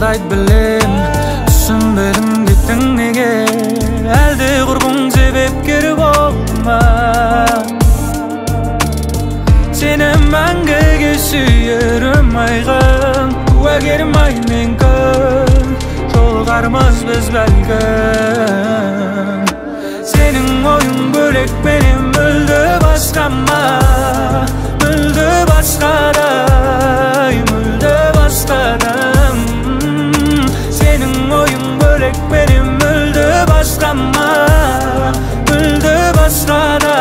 Ұқсайды білем, түсінбедім кеттің неге? Әлде құрбың себепкер болды ма? Сені мәңгіге сүйерім айқын, куәгерім ай мен күн, жолығармыз біз бәлкім. Сенің ойың бөлек менен мүлде басқа ма? Мүлде басқадай, мүлде басқадан. Сенің ойың бөлек менен мүлде басқа ма? Мүлде басқада,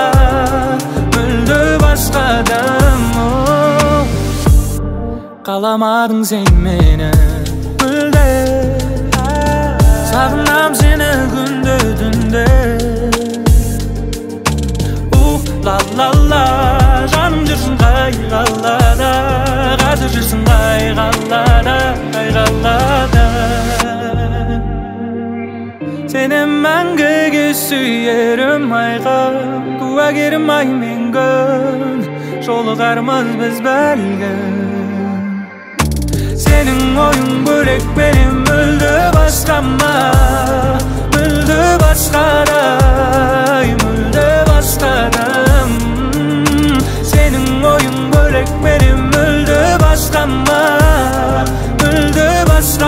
мүлде басқадан. Қаламадың сен мені мүлде, сағынам сені күнде түнде. Ла-ла-ла, жаным жүрсің қай қалада, қазір жүрсің қай қалада, қай қалада. Сені мәңгіге сүйерім айқын, куәгерім ай мен күн, жолығармыз біз бәлкім. Сенің ойың бөлек менен мүлде басқа ма? Мүлде басқадай, мүлде басқадан. Сенің ойың бөлек менен мүлде басқа ма? Мүлде басқа.